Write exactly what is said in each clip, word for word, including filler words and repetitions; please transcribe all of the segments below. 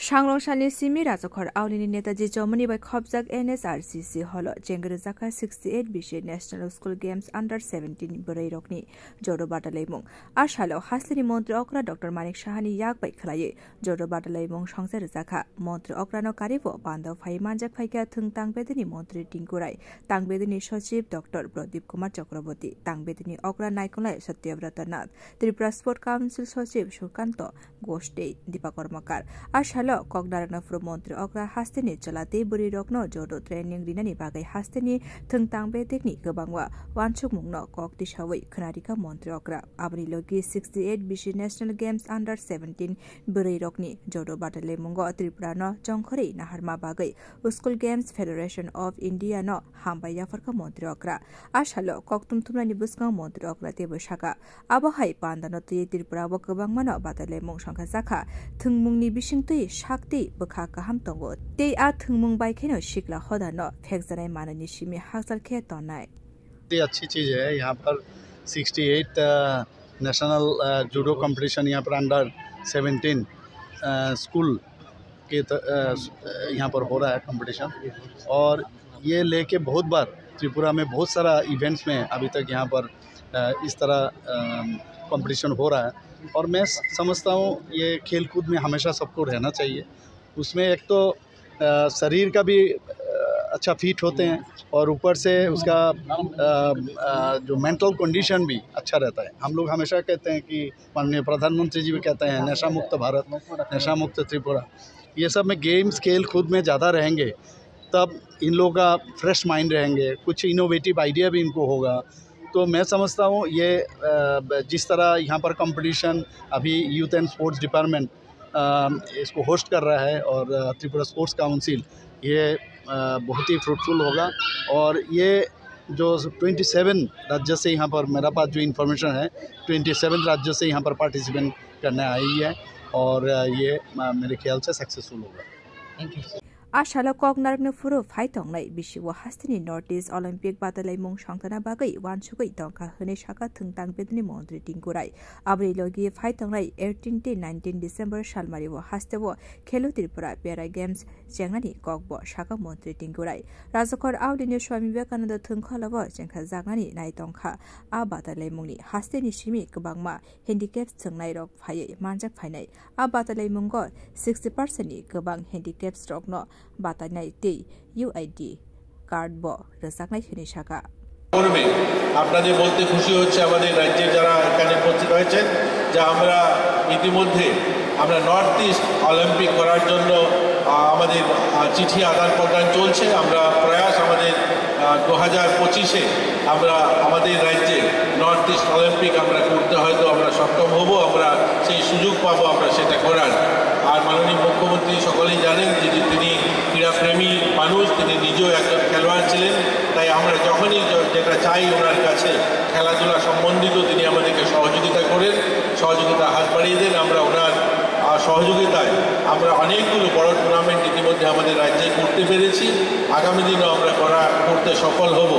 Sangrongsalni simi Rajakhor Aulini Netaji Chomoni bai khopjak N S R C C holo chengrijak kha sixty eight bisi National School Games Under seventeen bwrwi rokni jodo batalaimung. A salo hasteni montri okra Doctor Manik Sahani yak bai khwlaiwi jodo batalaimung songcha rijak kha. Montri okrano karibo panda phai manjak phaikha thwng tang bedeni montri Tinku Rai, tang bedeni sochib Doctor Pradip Kumar Chakraborty, tang bedeni okra naikolnai Satyabrata Nath, Tripura Sport Council sochib Surkanto Ghosh tei Deepa Karmakar. A salo kok narwkna phuru montri okra hasteni chwla tei bwrwi rokno jodo training rinani bagwi hasteni thwng tang bedekni kwbangma wansukmungno kok tisawi khwnarikha montri okra. Aboni logi sixty eight bisi National Games Under seventeen bwrwi rokni jodo batalimungo Tripura no chongkhorwi naharma bagwi School Games Federation of India no hambai yapharkha montri okra. A salo kok tumthumnani bwskango montri okra teibo saka, abo hai pandano twi Tripura o kwbangmano batalaimung songkha jakha, thwngmungni bisingtwi saktwi bwkha kaham tongo tei a thwngmung bai kheno sikla hodano phekjanai manwini simi hakchal khe tonai. बहुत ही अच्छी चीज़ है। यहाँ पर sixty eight national judo competition यहाँ पर under seventeen school के त-, अ, यहाँ पर हो रहा है कंपटीशन, और ये लेके बहुत बार त्रिपुरा में बहुत सारा इवेंट्स में अभी तक यहाँ पर, अ, इस तरह कंपटीशन हो रहा है। और मैं स-, समझता हूँ, ये खेल कूद में हमेशा सबको रहना चाहिए। उसमें एक तो अ, शरीर का भी, अ, अच्छा फिट होते हैं, और ऊपर से उसका, अ, अ, जो मेंटल कंडीशन भी अच्छा रहता है। हम लोग हमेशा कहते हैं कि माननीय प्रधानमंत्री जी भी कहते हैं, "नशा मुक्त भारत, नशा मुक्त त्रिपुरा।" ये सब में गेम्स, खेल कूद में ज़्यादा रहेंगे, तब इन लोगों का फ्रेश माइंड रहेंगे, कुछ इनोवेटिव आइडिया भी इनको होगा। तो मैं समझता हूँ, ये, अ, ब-, जिस तरह यहाँ पर कंपटीशन अभी यूथ एंड स्पोर्ट्स डिपार्टमेंट अ, इसको होस्ट कर रहा है, और, अ, त्रिपुरा स्पोर्ट्स काउंसिल, ये, अ, बहुत ही फ्रूटफुल होगा। और ये जो ट्वेंटी सेवन राज्य से, यहाँ पर मेरा पास जो इन्फॉर्मेशन है, ट्वेंटी सेवन राज्य से यहाँ पर पार्टिसिपेंट करने आई है, और, अ, ये, अ, मेरे ख्याल से सक्सेसफुल होगा। Thank you. A salo kok narwkna phuru phai tongnai bisi o hasteni North East Olympic batalaimung songthana bagwi wansugwi tongkha hwnwi sakha thwngtang bedini montri Tinku Rai. Aboni logi phai tongnai eighteen tei nineteen December salmari o haste o Khelo Tripura Para Games chengnani kokbo sakha montri Tinku Rai. Rajakhor Aulini Swami Vivekananda thwngkholo o chengkha jaknani nai tongkha. A batalaimungni hasteni simi kwbangma handicaps chwngnairok phaiwi manjak phainai. A batalaimungo sixty percent ni kwbang handicaps rokno batainai tei U I D card bo rwjaknai hwnwi sakha. প্রথমে আপনাদের বলতে খুশি হচ্ছে, আমাদের রাজ্যের যারা এখানে উপস্থিত হয়েছেন, যে আমরা ইতিমধ্যে আমরা নর্থ ইস্ট অলিম্পিক করার জন্য, আহ, আমাদের, আহ, চিঠি আদান প্রদান চলছে। আমরা প্রয়াস আমাদের, আহ, দু হাজার পঁচিশে আমরা আমাদের রাজ্যে নর্থ ইস্ট অলিম্পিক আমরা করতে হয়তো আমরা সক্ষম হব, আমরা সেই সুযোগ পাবো আমরা সেটা করার। আর মাননীয় মুখ্যমন্ত্রী সকলেই জানেন যে, যে তিনি ক্রীড়াপ্রেমী মানুষ, তিনি নিজেও একজন খেলোয়াড় ছিলেন, তাই আমরা যখনই য-, যেটা চাই ওনার কাছে, খেলাধুলা সম্বন্ধিত, তিনি আমাদেরকে সহযোগিতা করেন, সহযোগিতা হাত বাড়িয়ে দেন। আমরা ওনার, আহ, সহযোগিতায় আমরা অনেকগুলো বড় টুর্নামেন্ট ইতিমধ্যে আমাদের রাজ্যে করতে পেরেছি, আগামী দিনও আমরা করা, করতে সফল হব।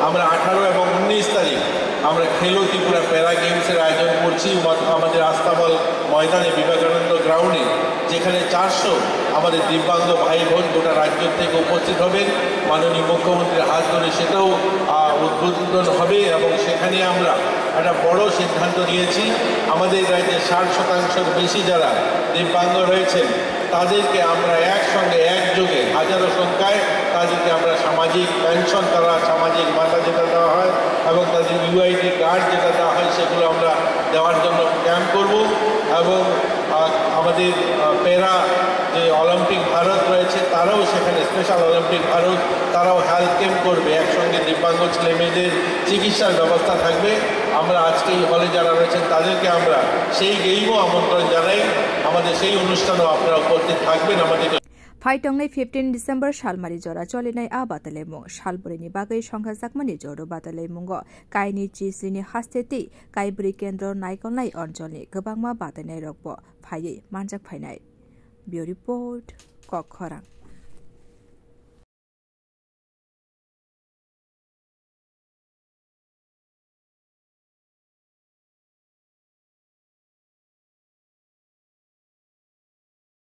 আমরা আঠারো এবং উনিশ তারিখ আমরা খেলো ত্রিপুরা প্যারা গেমসের আয়োজন করছি আমা-, আমাদের আস্তাবল ময়দানে, বিবেকানন্দ গ্রাউন্ডে, যেখানে চারশো আমাদের দিব্যাঙ্গ ভাই বোন গোটা রাজ্য থেকে উপস্থিত হবেন। মাননীয় মুখ্যমন্ত্রীর হাত ধরে সেটাও, আহ, উদ্বোধন হবে এবং সেখানে আমরা একটা বড় সিদ্ধান্ত নিয়েছি। আমাদের রাজ্যে ষাট শতাংশের বেশি যারা দিব্যাঙ্গ রয়েছেন, তাদেরকে আমরা একসঙ্গে, একযোগে, হাজারো সংখ্যায় তাদেরকে আমরা সামাজিক পেনশন, তারা সামাজিক ভাতা যেটা দেওয়া হয় এবং তাদের ইউআইডি কার্ড যেটা দেওয়া হয়, সেগুলো আমরা দেওয়ার জন্য ক্যাম্প করব। এবং, আহ, আমাদের, আহ, প্যারা যে অলিম্পিক ভারত রয়েছে, তারাও সেখানে, স্পেশাল অলিম্পিক ভারত, তারাও হেলথ ক্যাম্প করবে। একসঙ্গে দিব্যাঙ্গ ছেলে মেয়েদের চিকিৎসার ব্যবস্থা থাকবে। আমরা আজকে এই হলে যারা রয়েছেন, তাদেরকে আমরা সেই গেমও আমন্ত্রণ জানাই, আমাদের সেই অনুষ্ঠানেও আপনারা উপস্থিত থাকবেন। আমাদের Phai tongnai fifteen December salmari jora cholinai a batalaimung salbwrwini bagwi songkhajakmani jodo batalaimung o kaini chisini haste tei kaibwrwi kendro naikolnai oncholni kwbangma batainairokbo phaiwi manjak phainai. Bureau Report, Kokkhorang.